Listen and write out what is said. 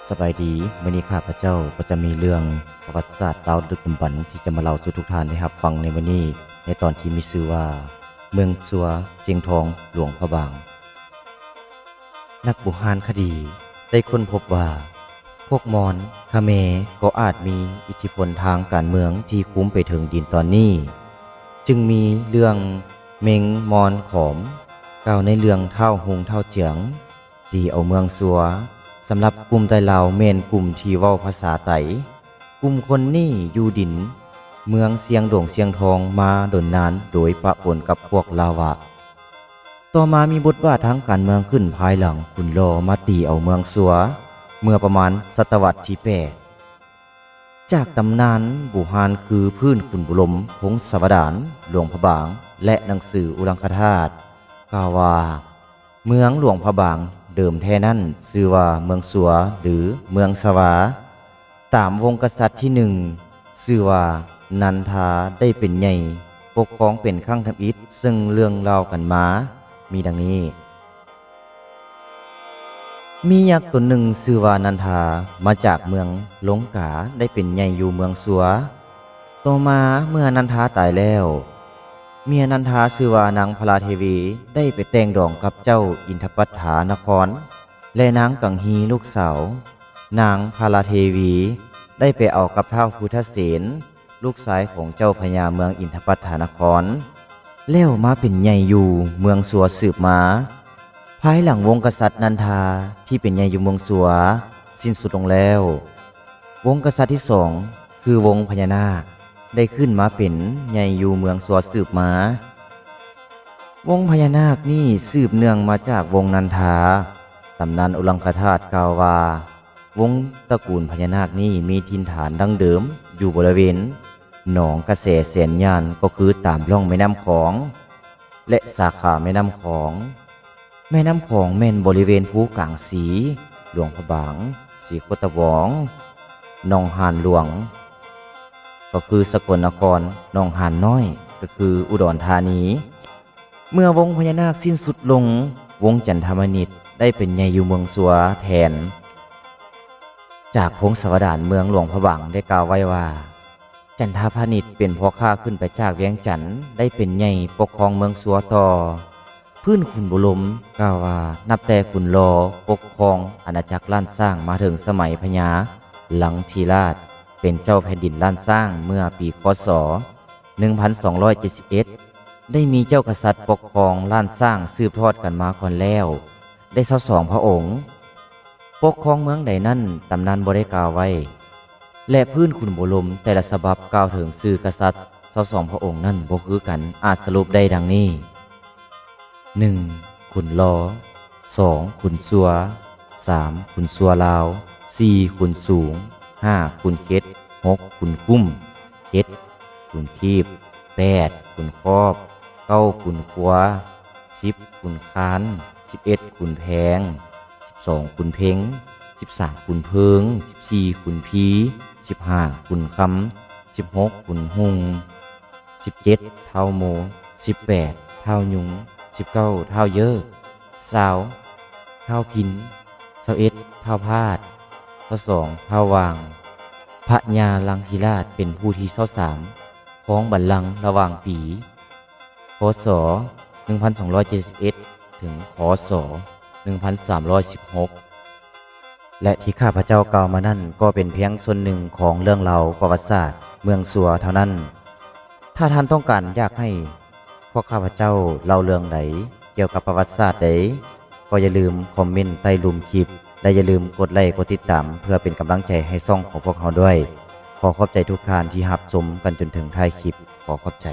ສະບາຍດີ, ມື້ນີ້ຂ້າພະເຈົ້າກໍຈະມີເລື່ອງປະຫວັດສາດລາວດຶກດຳບັນ ທີ່ຈະມາເລົ່າສູ່ທຸກທ່ານໄດ້ຮັບຟັງໃນມື້ນີ້, ໃນຕອນທີ່ມີຊື່ວ່າ ເມືອງຊົວ ຊຽງທອງ ຫຼວງພະບາງ. ນັກບູຮານຄະດີໄດ້ຄົ້ນພົບວ່າ ພວກມອນ, ຂະແມ ກໍອາດມີອິດທິພົນທາງການເມືອງທີ່ຄຸມໄປເຖິງດິນຕອນນີ້, ຈຶ່ງມີເລື່ອງເມັງມອນຂອມ ກ່າວໃນເລື່ອງທ້າວຮຸ່ງທ້າວຈຽງ ຕີເອົາເມືອງຊົວ. ສຳລັບກຸ່ມໄຕລາວແມ່ນກຸ່ມທີ່ເວົ້າພາສາໄຕ. ກຸ່ມຄົນນີ້ຢູ່ດິນເມືອງຊຽງດວງຊຽງທອງມາດົນນານໂດຍປະປົນກັບພວກລາວະ. ຕໍ່ມາມີບົດບາດທາງການເມືອງຂຶ້ນພາຍຫຼັງຂຸນລໍມາຕີເອົາເມືອງຊົວ ເມື່ອປະມານສະຕະວັດທີແປດ. ຈາກຕຳນານບູຮານຄືພື້ນຂຸນບຸລົມ ພົງສະວະດານ ຫຼວງພະບາງ ແລະ ໜັງສືອຸລັງຄະທາດ ກ່າວວ່າ ເມືອງຫຼວງພະບາງເດີມແທ້ນັ້ນຊື່ວ່າເມືອງຊົວ ຫຼື ເມືອງຊະວາ. ຕາມວົງກະສັດທີໜຶ່ງ ຊື່ວ່ານັນທາ ໄດ້ເປັນໃຫຍ່ປົກຄອງເປັນຄັ້ງທຳອິດ, ເຊິ່ງເລື່ອງເລົ່າກັນມາມີດັ່ງນີ້. ມີຍັກຕົນໜຶ່ງຊື່ວ່ານັນທາ ມາຈາກເມືອງລົງກາ ໄດ້ເປັນໃຫຍ່ຢູ່ເມືອງຊົວ. ຕໍ່ມາເມື່ອນັນທາຕາຍແລ້ວ, ເມຍນັນທາຊື່ວ່ານາງພາລາເທວີ ໄດ້ໄປແຕ່ງດອງກັບເຈົ້າອິນທະປັດຖານະຄອນ ແລະ ນາງກັງຮີລູກສາວ. ນາງພາລາເທວີ ໄດ້ໄປເອົາກັບທ້າວພຸດທະເສນ ລູກຊາຍຂອງເຈົ້າພະຍາເມືອງອິນທະປັດຖານະຄອນ ແລ້ວມາເປັນໃຫຍ່ຢູ່ເມືອງຊົວສືບມາ. ພາຍຫຼັງວົງກະສັດນັນທາທີ່ເປັນໃຫຍ່ຢູ່ເມືອງຊົວສິ້ນສຸດລົງແລ້ວ, ວົງກະສັດທີສອງ ຄືວົງພະຍານາກ ໄດ້ຂຶ້ນມາເປັນໃຫຍ່ຢູ່ເມືອງຊົວສືບມາ. ວົງພະຍານາກນີ້ສືບເນື່ອງມາຈາກວົງນັນທາ. ຕຳນານອຸລັງຄະທາດກ່າວວ່າ ວົງຕະກູນພະຍານາກນີ້ມີຖິ່ນຖານດັ້ງເດີມຢູ່ບໍລິເວນໜອງກະແສແສນຍານ ກໍຄືຕາມລ່ອງແມ່ນ້ຳຂອງ ແລະ ສາຂາແມ່ນ້ຳຂອງ. ແມ່ນ້ຳຂອງແມ່ນບໍລິເວນພູກາງສີ, ຫຼວງພະບາງ, ສີໂຄດຕະບອງ, ໜອງຫານຫຼວງ ກໍຄືສະກົນນະຄອນ, ໜອງຫານນ້ອຍ ກໍຄືອຸດອນທານີ. ເມື່ອວົງພະຍານາກສິ້ນສຸດລົງ, ວົງຈັນທະມານິດໄດ້ເປັນໃຫຍ່ຢູ່ເມືອງຊົວແທນ. ຈາກພົງສະວະດານເມືອງຫຼວງພະບາງໄດ້ກ່າວໄວ້ວ່າ ຈັນທະພານິດເປັນພໍ່ຄ້າຂຶ້ນໄປຈາກວຽງຈັນ ໄດ້ເປັນໃຫຍ່ປົກຄອງເມືອງຊົວຕໍ່. ພື້ນຂຸນບຸລົມກ່າວວ່າ ນັບແຕ່ຂຸນລໍປົກຄອງອານາຈັກລ້ານຊ້າງມາເຖິງສະໄໝພະຍາລັງທີລາດ ເປັນເຈົ້າແຜ່ນດິນລ້ານຊ້າງເມື່ອປີ ຄ.ສ. ໜຶ່ງພັນສອງຮ້ອຍເຈັດສິບເອັດ ໄດ້ມີເຈົ້າກະສັດປົກຄອງລ້ານຊ້າງສືບທອດກັນມາກ່ອນແລ້ວ ໄດ້ຊາວສອງພະອົງ. ປົກຄອງເມືອງໃດນັ້ນ ຕຳນານບໍ່ໄດ້ກ່າວໄວ້ ແລະ ພື້ນຂຸນບຸລົມແຕ່ລະສະບັບກ່າວເຖິງຊື່ກະສັດຊາວສອງພະອົງນັ້ນບໍ່ຄືກັນ, ອາດສະຫຼຸບໄດ້ດັ່ງນີ້. ໜຶ່ງ ຂຸນລໍ, ສອງ ຂຸນຊົ່ວ, ສາມ ຂຸນຊົ່ວລາວ, ສີ່ ຂຸນສູງ, ຫ້າ ຂຸນເຂັດ, ຫົກ ຂຸນຄຸ້ມ, ເຈັດ ຂຸນຄີບ, ແປດ ຂຸນຄອບ, ເກົ້າ ຂຸນຄົວ, ສິບ ຂຸນຄານ, ສິບເອັດ ຂຸນແພງ, ສິບສອງ ຂຸນເພັງ, ສິບສາມ ຂຸນເພີງ, ສິບສີ່ ຂຸນພີ, ສິບຫ້າ ຂຸນຄຳ, ສິບຫົກ ຂຸນຮຸ່ງ, ສິບເຈັດ ທ້າວໂມ, ສິບແປດ ທ້າວຍຸງ, ສິບເກົ້າ ທ້າວເຢີກ, ຊາວ ທ້າວພິນ, ຊາວເອັດ ທ້າວພາດ, ຊາວສອງ ທ້າວຫວ່າງ. ພະຍາລັງສີລາດເປັນຜູ້ທີຊາວສາມ ຄອງບັນລັງລະຫວ່າງປີ ຄ.ສ. ໜຶ່ງພັນສອງຮ້ອຍເຈັດສິບເອັດ ເຖິງ ຄ.ສ. ໜຶ່ງພັນສາມຮ້ອຍສິບຫົກ ແລະ ທີ່ຂ້າພະເຈົ້າກ່າວມານັ້ນ ກໍເປັນພຽງສ່ວນໜຶ່ງຂອງເລື່ອງລາວປະຫວັດສາດເມືອງຊົວເທົ່ານັ້ນ. ຖ້າທ່ານຕ້ອງການຢາກໃຫ້ພວກຂ້າພະເຈົ້າເລົ່າເລື່ອງໃດກ່ຽວກັບປະຫວັດສາດໃດ ກໍຢ່າລືມຄອມເມັນໃຕ້ລຸ່ມຄລິບ ແລະ ຢ່າລືມກົດໄລກົດຕິດຕາມ ເພື່ອເປັນກຳລັງໃຈໃຫ້ຊ່ອງຂອງພວກເຮົາດ້ວຍ. ຂໍຂອບໃຈທຸກທ່ານທີ່ຮັບຊົມກັນຈົນເຖິງທ້າຍຄລິບ. ຂໍຂອບໃຈ.